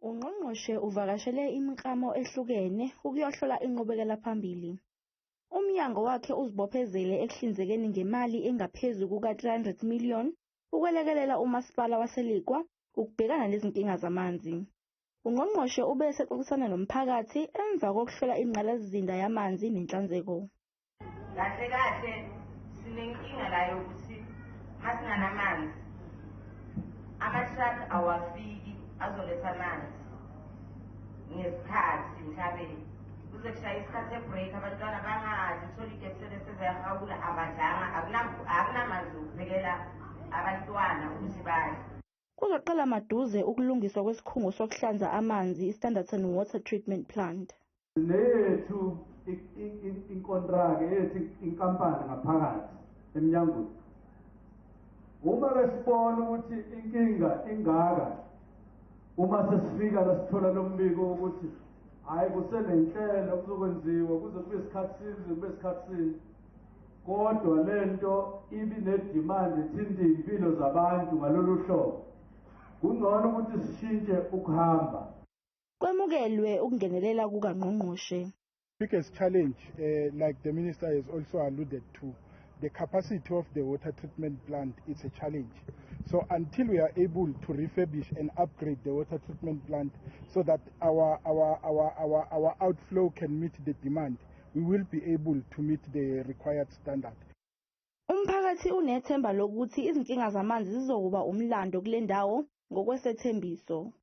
Ungqongqoshe uvakashele imiklamo ehlukene ukuyohlola inqubekela phambili. Umnyango wakhe uzibophezele ekuhlinzekeni ngemali engaphezu kuka-300 million ukwelekelela umasipala waseLekwa ukubhekana nezinkinga zamanzi. Ungqongqoshe ube esexoxisana nomphakathi emva kokuhlola ingqalasizinda yamanzi nenhlanzeko. Kahle kahle sinenkinga la yokuthi masinganamanzi, ama-truck awafiki azoletha amanzi ngesikhathi. Mhlawumbe kuze kushaya isikhathi e-break, abantwana bangadli, uthole igebe sebesezayahawula, abadlanga, akunamanzi okuphekela abantwana ukuthi badle. Kuzoqala maduze ukulungiswa kwesikhungo sokuhlanza amanzi i-Standerton Water Treatment Plant. Neyethu inkontraki, yethu inkampani ngaphakathi emnyangweni. Uma besibona ukuthi inkinga ingaka, uma sesifika la sithola lo mbiko ukuthi hhayi, kusenenhlelo, kuzokwenziwa kuze kube isikhathi sini, kuze kube isikhathi sini, kodwa lento ibi ne-demand ethinta iy'mpilo zabantu ngalolu hlobo, kungcono ukuthi sishintshe ukuhamba. Kwemukelwe ukungenelela kukangqongqoshe. Biggest challenge, like the minister has also alluded to, the capacity of the water treatment plant is a challenge. So until we are able to refurbish and upgrade the water treatment plant so that our outflow can meet the demand, we will be able to meet the required standard. Umphakathi unethemba lokuthi izinkinga zamanzi zizokuba umlando kule ndawo ngokwesethembiso.